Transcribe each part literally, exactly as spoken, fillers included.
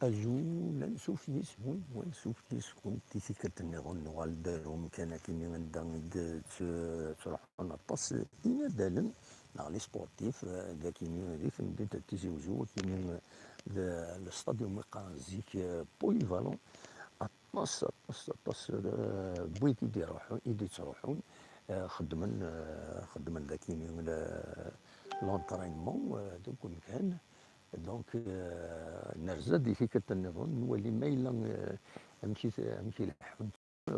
Azul, ansuf yis-wen, wansuf yis-kent i tikkelt nniḍen, nuɣal-d ar umkan akkenni anda i d-tt-, ttruḥun aṭas n yinadalen neɣ les sportifs, eh, d akkenni di temdint n Tizi Uzzu, akkenni d lestadium i qqaren zik, eh, polyvalent. Aṭas, aṭas, aṭas, eh, n wid i d-iruḥun, i d-ittruḥun, eh, xeddmen, eh, xeddmen d akkenni le-, l'entraînement, eh, deg umkan. Donc, euh, nerza-d i tikkelt nniḍen, nwali ma yella, euh, amek i t-, amek i leḥḥun,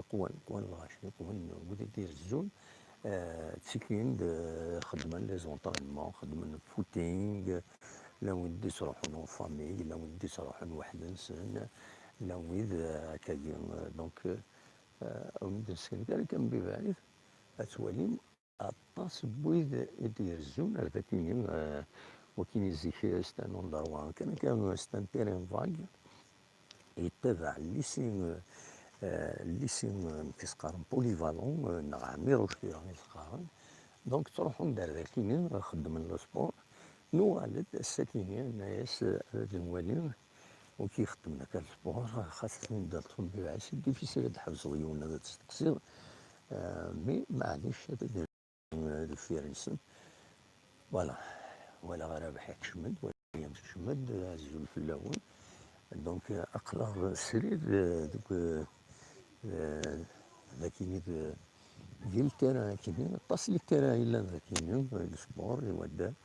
qwan, qwan lɣaci, qwan wid i d-irezzun, euh, ttikin-d, euh, xeddmen les entraînements, xeddmen footing, llan wid d-ittruḥun en famille, llan wid d-ittruḥun weḥd-nsen, llan wid, euh, akkagi, euh, donc, euh, euh, ur d-nesken kan kan mebɛid, ad twalim, aṭas n wid i d-irezzun ar dakini, eh, wakini zik, eh, c'est un endroit kan, kan, c'est un terrain vague, yettabaɛ lycée, eh, lycée, eh, amek i s-qqaren, polyvalent, eh, neɣ Ɛmiruc tura i s-qqaren. Donc, ttruḥun-d ar dakini, eh, xeddmen le sport. Nuɣal-d ass-akini, nenna-yas, eh, ad nwali wi k-ixeddmen akka le sport, xas akken d ṭṭbib, c'est difficile ad tḥebseḍ yiwen ad testeqsiḍ. Euh, mais maɛlic, ad d-, deffir-nsen. Voilà. Walaɣ Rabaḥ ikcem-d, wala Yam tekcem-d, azul fell-awen. Donc, euh, aql-aɣ srid, euh, deg, euh, euh, dakini d-, di le terrain akini, aṭas le terrain yellan dakini, le sport, i waddal.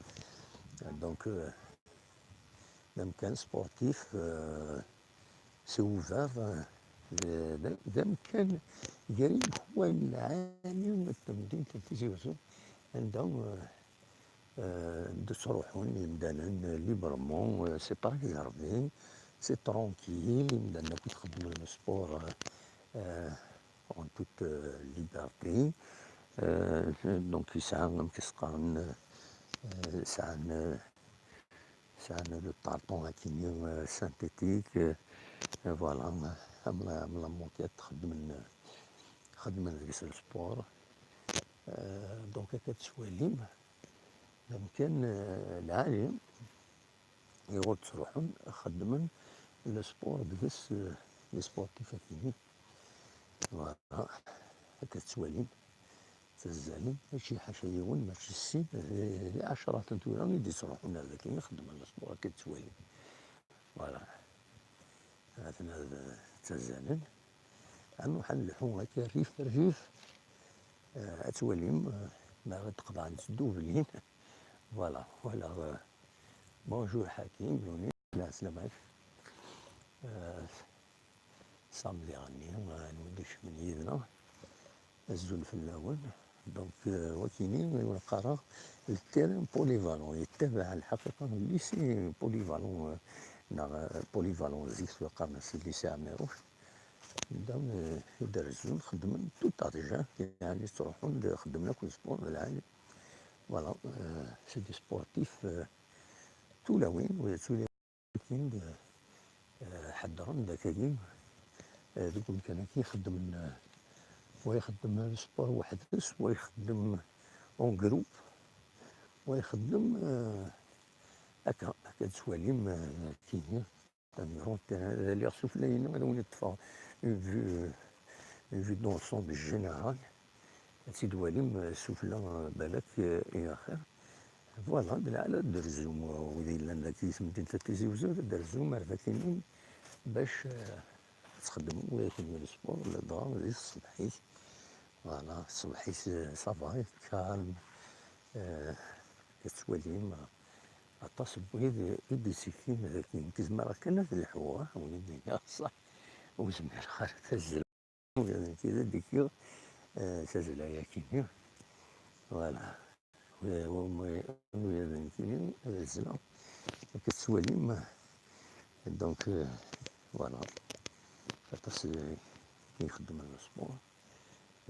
Donc, euh, d amkan sportif, euh, s ubaḍ, eh, d, d, d amkan gar imukan lɛali n temdint n Tizi Uzzu, anda, eh, eh, d-ttruḥun yimdanen librement, eh, c'est pas réservé, c'est tranquille, imdanen akk i txeddmen le sport, eh, eh, en toute, eh, liberté. Eh, donc, yesɛa, amek i s-qqaren, eh, sɛan, eh, sɛan le tartan akini, euh, synthétique, euh, voilà, am la, am la moquette, xedmen, xedmen deg-s le sport. Euh, donc, akka tettwalim, d amkan, euh, lɛali, iɣur ttruḥun, xeddmen le sport deg-s, euh, les sportifs akini. Voilà, akka tettwalim. Ttazzalen, mačči ḥaca yiwen, mačči sin, d, d ɛecṛaten tura i d-ittruḥun ar daki, xeddmen le sport akka tettwalim. Voilà. Aten ad ttazzalen. Ad nruḥ ad nleḥḥu akka rrif rrif. Eh, ad twalim, eh, ma ad qeḍɛent tdublin. Voilà, walaɣ, eh, bonjour Ḥakim, Yuni, la, sslam-ik. Eh, Sami diɣenni, eh, n wid ikecmen yid-neɣ. Azul fell-awen. Donc, euh, wakini, i wen-qqareɣ, le terrain polyvalent, yettabaɛ lḥaqiqa lycée polyvalent, euh, neɣ, euh, polyvalent zik tura qqaren-as lycée Ɛmiruc. Anda, euh, i d-rezzun, xeddmen tout âge, yeɛni ttruḥun, xeddmen akk sport d lɛali. Voilà, euh, c'est des sportifs, euh, tulawin, ula d tulawin. Akin d, eh, ḥeddren-d akagi, eh, deg umkan-agi xeddmen, eh, wa ixeddem sport weḥd-s, wa ixeddem en groupe, wa ixeddem, eh, akka, akka tettwalim, eh, akini. Amiron, eh, ad aliɣ sufella-inu, ad awen-ṭṭfeɣ une vue, une vue d'ensemble générale. Ad tt-id-twalim, eh, sufella, eh, balak, eh, i axir. Voilà, d lɛali ad d-rezzum, eh, wid yellan dagi i temdint n Tizi Uzzu, ad d-rezzum ar dakini bac, eh, ad txeddmem wid akk n le sport, ladɣa di tṣebḥit. Voilà, tṣebḥit, eh, ça va, calme, eh, ad twalim, eh, aṭas n wid i d-ittekkin dagi. Nekk zemreɣ kan ad lḥuɣ, ah, win i d-iniɣ ṣṣeḥ, ur zmireɣ ara tazzla. Ula d nekk d ad d-kkiɣ, eh, tazzla-yakini. Voilà. Ula d nekkini ad azzleɣ. Akka tettwalim. Donc, eh, voilà. Aṭas, eh, i ixeddmen le sport.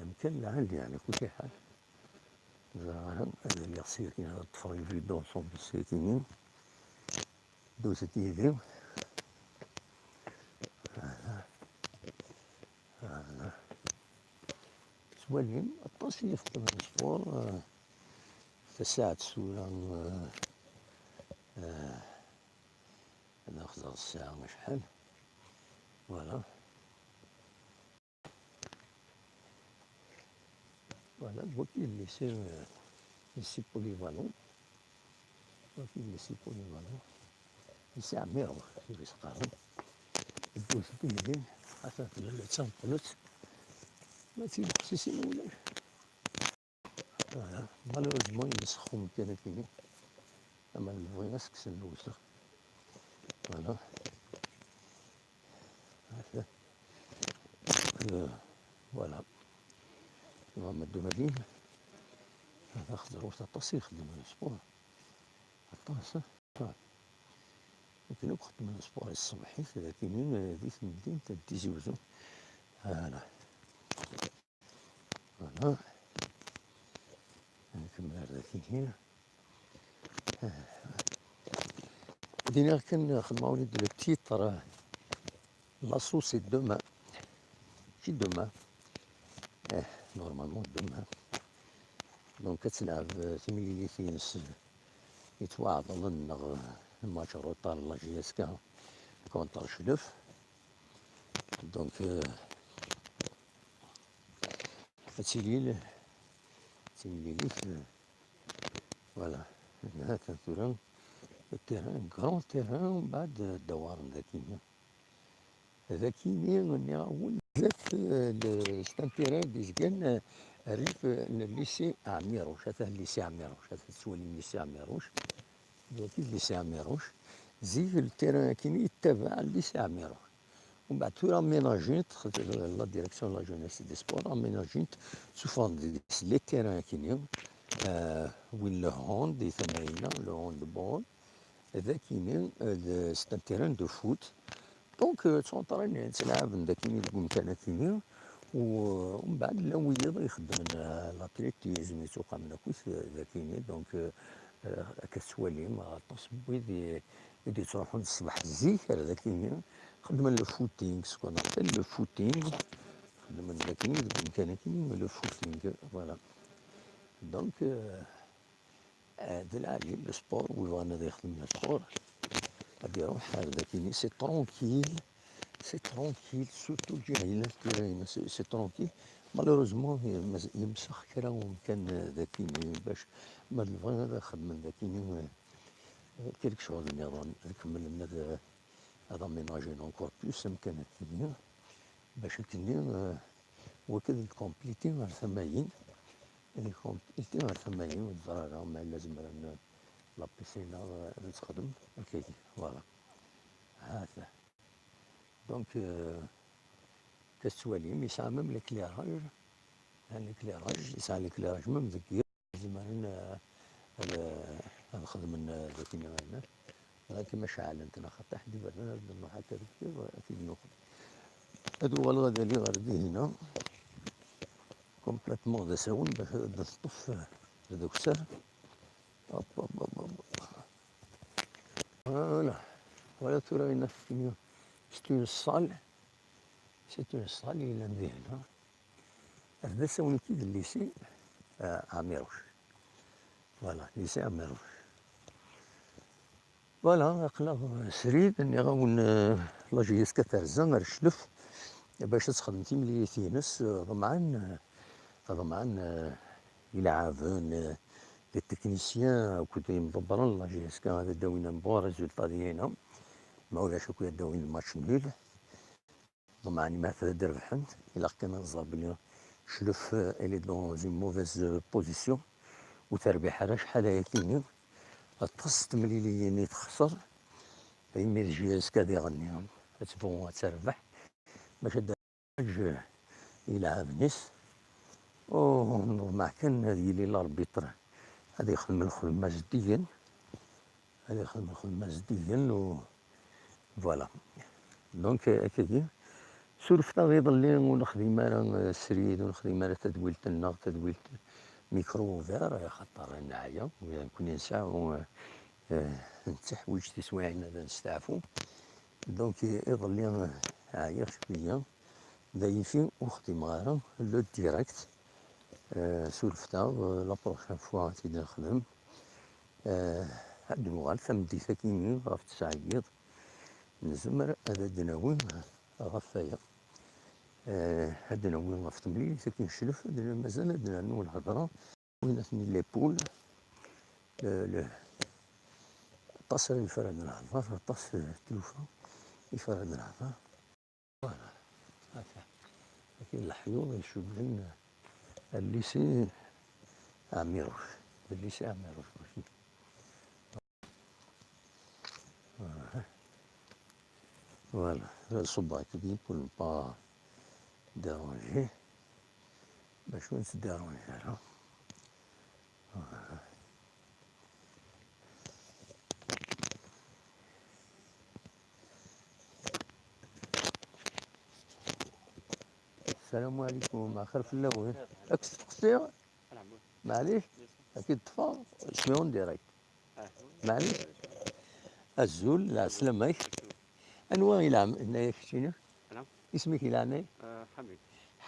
Amkan lɛali, yeɛni, kulci ḥal. Ẓriɣ ara ad aliɣ sya kan ad ṭṭfeɣ une vue d'ensemble sya-kini. Ddut yid-i. Voilà. Tettwalim, aṭas i ixeddmen sport, eh, tasaɛet tura, eh, eh, ad nexẓer ssaɛa acḥal. Voilà. Voilà, d wagi i d lycée, euh, lycée polyvalent. Wagi d lycée polyvalent. Lycée Ɛmiruc, i s-qqaren. Deg Wet Bidin, atan tella la d tameqqelt. Ma d tineqsisin ulac. Voilà. Malheureusement, yemsexxum kan akkin. Ama nebɣi ad s-kksen lewsex. Voilà. Euh, voilà. Mohamed Doumadine. Hada xeẓrut aṭas i ixeddmen sport. Aṭas, ah. Akken akk xeddmen sport i tṣebḥit, d akkin, eh, di temdint n Tizi Uzzu. Voilà. Voilà. Nkemmel ar daki. Dina kan xedmeɣ-awen-id le titre, l'assaut c'est demain. Mačči demain. Eh, normalement demain. Donc ad telɛeb, eh, timlilit-ines yettwaɛeḍlen neɣ, eh, match retard n la J S K contre Chlef. Donc, euh, ad tili, ad tili, euh, voilà. Hatan tura terrain, grand terrain, umbeɛd ddawaren daki. Daki-nni, nniɣ-awen, zdat, euh, le, c'est un terrain d-yezgan, euh, rrif, euh, n lycée Ɛmiruc. Atan lycée Ɛmiruc, atan tettwalim lycée Ɛmiruc. Daki d lycée Ɛmiruc. Zik, le terrain-agi yettabaɛ lycée Ɛmiruc. Umbeɛd tura aménagent, la direction de la jeunesse et des sports aménagent, ssufɣen deg-s les terrains-agi, euh, win le hand, di tama-inna, le handball, d akini, euh, de, c'est un terrain de foot. Donc, euh, ttɛenṭren, ttlaɛben d akini deg umkan akini, u, umbeɛd llan wiyiḍ ixeddmen, euh, l'athlétisme, yettuqamen akk, euh, d akini. Donc, euh, euh, akka tettwalim, aṭas n wid i, i d-yettruḥun ṣṣbeḥ zik ar d akini, xeddmen le footing, ce qu'on appelle le footing, xeddmen d akini deg umkan akini, le footing, voilà. Donc, euh, Eh, d lɛali, le sport, wi bɣan ad ixdem le sport, ad iruḥ ar dakini, c'est tranquille, c'est tranquille, surtout lǧiha yellan tura-ines, c'est, c'est tranquille. Malheureusement, yem-, yemsex kra umkan, eh, dakini, bac ma d-bɣan ad xedmen dakini, eh, quelque chose nniḍen, ad kemmlen ad, ad aménager encore plus amkan akini, bac akkenni, eh, wakk ad nkompliti ar tama-in, ad nkompliti ar tama-in, ur ẓriɣ ara ma yella zemren la piscine ad, ad tt-nexdem akkagi, voilà. Hata. Donc, euh, akka tettwalim, yesɛa même l'éclairage, yesɛa l'éclairage, yesɛa l'éclairage même deg yiḍ, zemren, euh, ad, ad xedmen, euh, d akken iɣayna. Laakin ma ceɛlent neɣ xaṭi ḥedd iberdan, ad nruḥ akka deffir, ad t-id-nuqem. Ad uɣaleɣ ad aliɣ ɣer dihina. Complètement d asawen, bac ad teṭṭef, eh, d akessar. Hop, hop, hop, hop. Voilà. Voilà tura inna fini. C'est une salle. C'est une salle yellan dihina. D asawen-agi d lycée, euh, Ɛmiruc. Voilà, lycée Ɛmiruc. Voilà, aql-aɣ srid, nniɣ-awen, euh, la J S K terza ar Cclef, bac ad texdem timlilit-ines, euh, ḍemɛen, euh, ḍemɛen, euh, ilɛaben, euh, les techniciens akked yimḍebbren n la J S K ad d-awin un bon résultat dihina, ma ulac akk ad d-awin match nul. Ḍemɛen ma ad rebḥen, ilaq kan ad nẓer belli Cclef, euh, elle est dans une mauvaise, euh, position, ur terbiḥ ara acḥal ayakini. Aṭas n temliliyin i texṣer, imi d J S K diɣenni ad tebɣu ad terbeḥ, bac ad d-teǧǧ ilɛaben-is. U neḍmeɛ kan ad yili l'arbitre ad ixdem lxedma zeddigen. Ad ixdem lxedma zeddigen u voilà. Donc, euh, akkagi, surfet-aɣ iḍelli ur nexdim ara, euh, srid, ur nexdim ara tadwilt-nneɣ, tadwilt micro ouvert, axaṭer neɛya, nekkni nesɛa, euh, euh, d tiḥwiǧ tiswiɛin ad nesteɛfu. Donc, euh, iḍelli, euh, ɛyiɣ cwiya. D ayif-i ur xdimeɣ ara le direct. Euh, surfet-aɣ, euh, la prochaine fois ad t-id-nexdem. Euh, ad d-nuɣal tameddit-agi ɣef tesɛa n yiḍ. Nezmer ad d-nawi Ɣef waya, eh, ad d-nawi ɣef temlilit akken neclef, ad n-, mazal ad d-nernu lhedra. Win atni les poules, le, le, aṭas ara yefraren lehḍer, aṭas, eh, tlufa yefraren lehḍer. Voilà. Ata. Akken leḥyuḍ icudden al lycée Amirouche. Le lycée Amirouche, mačči. Voilà. Voilà. Ad ṣubbeɣ akk din pour ne pas déranger. Bac ur nettdérange ara. Voilà. السلام عليكم، axir fell-awen. Ad k-steqsiɣ? Maɛlic, ad k-id-ṭṭfeɣ, isem-iw en direct. Maɛlic. Azul, lɛeslama-k. Anwa i leɛm-, nna-yak keččini? Isem-ik i leɛnaya? Ḥamid.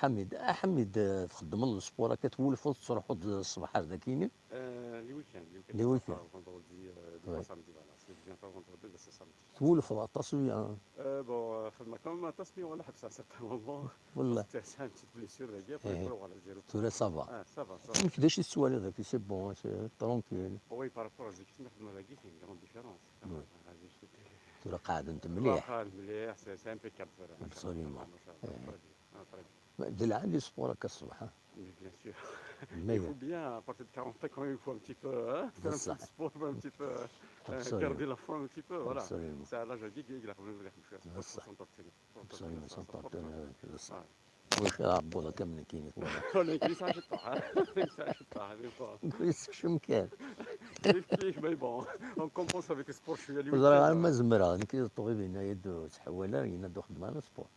Ḥamid. A Ḥamid, eh, txeddmeḍ le sport akka, twulfeḍ, tettruḥuḍ ṣṣbeḥ ar dakini? Euh, les week-ends, les week-ends. Les week-ends. Vendredi, euh, des fois samedi, voilà. Si je viens pas vendredi, ben, c'est samedi. Twulfeḍ aṭas uya? Euh, bon, euh, xedmeɣ quand même aṭas, mais wala ḥebseɣ à un certain moment. Wallah. C'était ça, une petite blessure, dagi, après, eh, voilà, j'ai repris. Tura ça va. Ah, ça va, ça va. Amek, d acu i tettwaliḍ dagi? C'est bon, c'est tranquille. Oui, par rapport à zik, ma xedmeɣ dagi, c'est une grande différence. Oui. Ah, zik, c'était... Tura qeɛdent mliḥ. Qeɛdent mliḥ, c'est, c'est impeccable, tura. Absolument. Ah, machallah, eh, très bien. Ah, très bien. D lɛali sport akka ṣṣbeḥ, ha? Mais bien sûr. Mais il faut bien, à partir de quarante ans, quand même, il faut un petit peu, hein, faire un petit sport, un petit peu, euh, garder la forme un petit peu, voilà. Absolument. C'est à l'âge adéquat, il a quand même les sport. Absolument, c'est important. Wac aɛebbuḍ akka am nekkini. Ur nekkini sɛiɣ ciṭṭaḥ, ha? Sɛiɣ ciṭṭaḥ, des fois. Nekk yessekcem kan. Kif kif, mais bon, on compense avec le sport, cwiya. Ur ẓriɣ ara ma zemreɣ, nekk d ṭṭbib, yenna-yi-d ur ttḥawal ara, yenna-d ur xeddem ara sport.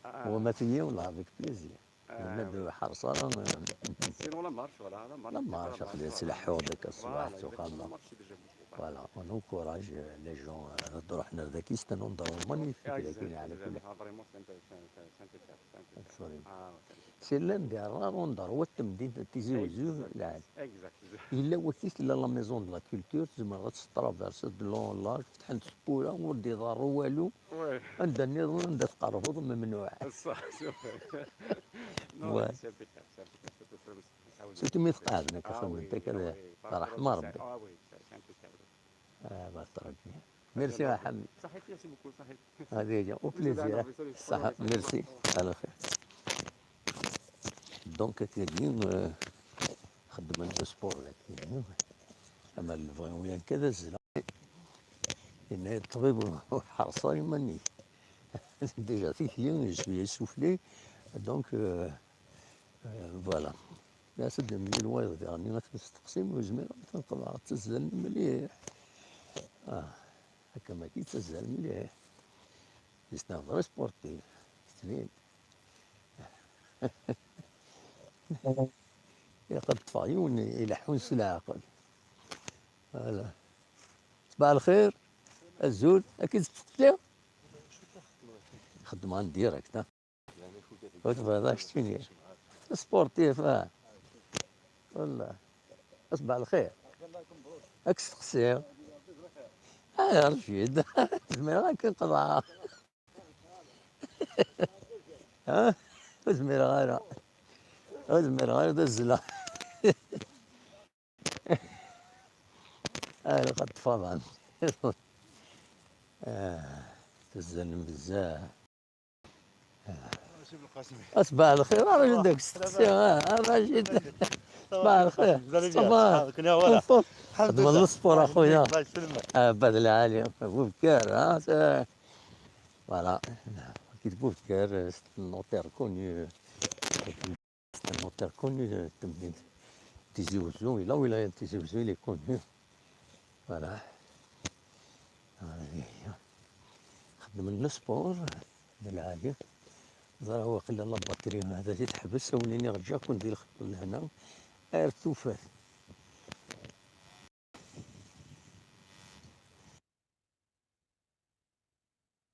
Ah. Wa ma tigi, والله avec plaisir. Ah, ma d-ḥerṣ ara. Sinon, la marche, voilà, la marche, la marche, aql-i ttleḥḥuɣ-d akka ṣṣbeḥ, voilà, exactement, la marche, c'est déjà beaucoup. Voilà, on encourage, euh, les gens, euh, ad d-ruḥen ar daki, c'est un endroit magnifique, ah, exact, daki, ala kulli. Ah, vraiment, c'est impe-, c'est, c'est, c'est impeccable, c'est impeccable. Absolument. Ah, ouais, c'est impeccable. C'est l'un des rares endroits n temdint n Tizi Uzzu, exact, exact. Yella waki tella la maison de la culture, tzemreḍ ad testraverseḍ de long en large, fetḥen-d tewwura, ur d-iḍerru walu. Ouais. Anda nniḍen, anda tqerrbeḍ, memnuɛ. صح، c'est vrai. Non, ouais, c'est impeccable, c'est impeccable. Surtout mi tqeɛdem akka, ah, xedmen-t akka, oui, oui, par rapport à ça, ṛṛeḥma Ṛebbi. Ah oui, c'est, c'est impeccable. Ah, bah, très bien. Merci, a Ḥamid. صحيت، merci beaucoup، صحيت. هذه هي. Au plaisir. صح، merci. على خير. Donc, akkagi, euh, xeddmen le sport, akkagi. Ama lebɣi uyan kan d azzla. Yenna-yi ṭṭbib, ur ḥerṣ ara iman-ik. Déjà, tikli, je suis essoufflé. Donc, euh, euh, voilà. As-d nemlil wayeḍ diɣen, ad ten-nesteqsi, ma ur zmireɣ ad ten-qeḍɛeɣ, ttazzalen mliḥ. Ah, akka maki ttazzal mliḥ. C'est un vrai sportif. Tettnin. Ilaq ad ṭṭfeɣ yiwen ileḥḥun s leɛqel. Voilà. Ṣbaḥ lxir, azul, akka i tettqeḍiḍ? Xeddmeɣ en direct, ha. Ur tebɣiḍ ad k-ttiniɣ. Sportif, ah. Wallah. Ṣbaḥ lxir. Ad k-steqsiɣ. Ah, rjid. Zemreɣ ad k-qeḍɛeɣ. Ha? Ur zmireɣ ara. Ur zmireɣ ara d azzla. Ah, ilaq ad ṭṭfeɣ. Ah, tezzanem bezzaf. Ṣbaḥ lxir, a Rajid, deg steqsi, a, a Rajid. Ṣbaḥ lxir. Vous allez bien? Ça va. Conforme. Xedmeḍ le sport, a xuya. Ah, Bad Lɛali, Bubkar, ah, c'est, voilà. Qui Bubkar, c'est un auteur connu. C'est un auteur connu de, de, de Tizi Ouzou. Il a, il a Tizi Ouzou, il est connu. Voilà. Xeddmen le sport d lɛali. Ẓriɣ waqila la batterie hada i teḥbes, awen iniɣ ǧǧa-ken di lxeṭṭ lehna ar tufat.